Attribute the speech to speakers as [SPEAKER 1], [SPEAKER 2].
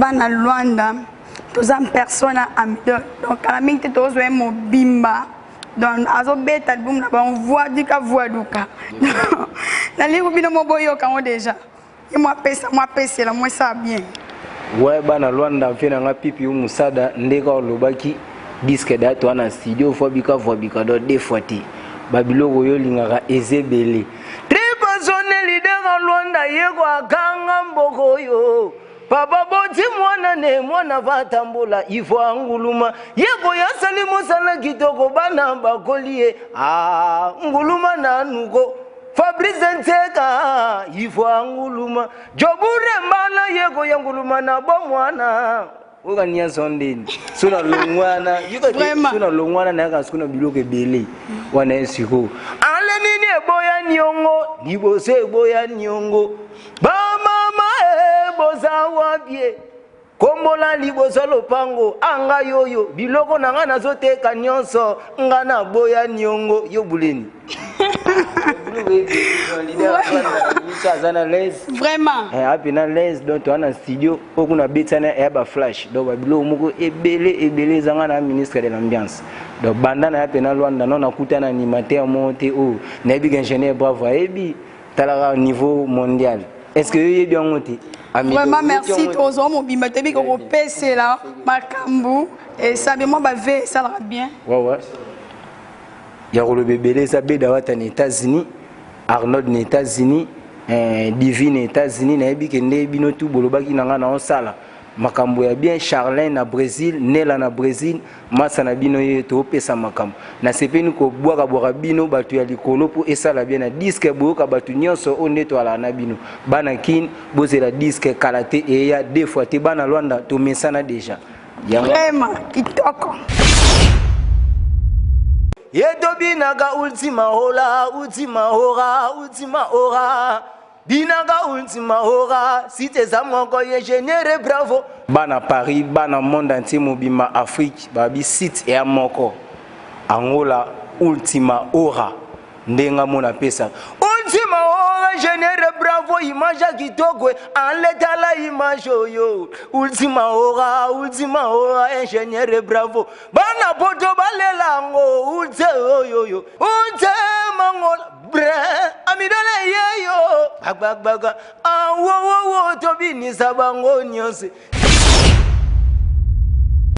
[SPEAKER 1] Bana Luanda, toza persona Amidol. Donc kala mingi te tozwa ye mobimba. Donc azobeta album na bango voix duka voix duka. Nalingi bino mo boyoka yango déjà. Ye mwa pesa mwa pesela mwa esala bien.
[SPEAKER 2] Ouais, bana Luanda, mpe na nga pipi yo mosada ndeka olobaki disque date wana studio fois bika voix bika do deux fois te babiloko oyo olingaka eza ebele. Tripasone leader ya Luanda yeko akanga mboko oyo papa boti mwana ne mwana vatambola ifo anguluma yeko yasali mosala kitoko bana bakoli ye ah, nguluma nanuko Fabrice Nteka ifo anguluma Jobure mbala yeko ya nguluma na bomwana oyoka nyonso ndeni so na longwana so na longwana nayaka siko na biloko ebele wana ye sikoyo ale nini eboya niongo liboso eboya niongo bamama eboza wabie kombola liboso lopango anga yoyo biloko na nga nazoteka nyonso nga naboya niongo yo buleni aza na l'aise
[SPEAKER 1] vraiment
[SPEAKER 2] eh, api na l'aise donc toa na studio oyo kuna abetana ya baflash donc babiloko moko ebele ebele ezanga na ministre de l'ambiance. Donc banda na ya mpe na Lwanda no nakuta na animateur moko te oyo nayebi ke ingénieur Bravo ayebi talaka niveau mondial. Est ce que yo oyebi yango te?
[SPEAKER 1] Vraiment merci, tozwa mobimba toyebi kokopesela makambo esabi mwa bave esalaka bien.
[SPEAKER 2] Ouais. Ya koloba ebele eza Beda Wata na États-Unis, Arnold na États-Unis, eh, Divine na États-Unis. Nayebi ke nde bino tu bolobaki na ngai naosala makambo ya bien. Charlin na Brésil, Nela na Brésil, masa na bino ye topesa makambo. Nasepeli kobwakabwaka bino bato ya likolo mpo esala bien na disque. Boyoka bato nyonso oyo nde toalaka na bino. Bana Kine, bozela disque kala te, eya deux fois te. Bana Lwanda, tomesana déjà.
[SPEAKER 1] Vraiment kitoko.
[SPEAKER 2] Ye tobinaka ultima hola, ultima hora, ultima hora, binaka ultima hora site eza moko ye génère Bravo. Bana Paris, bana monde entier mobimba, Afrique, babi site eya moko Angola ultima hora ndenge mona apesa ultima hora génère Bravo image ya kitoko anletala image oyo ultima hora, ultima hora ingénieur Bravo. Bana poto balela yango ute oyoyo ute mangola bre amidole yeyo bagbagbaka awowowo tobinisa bango nyonso.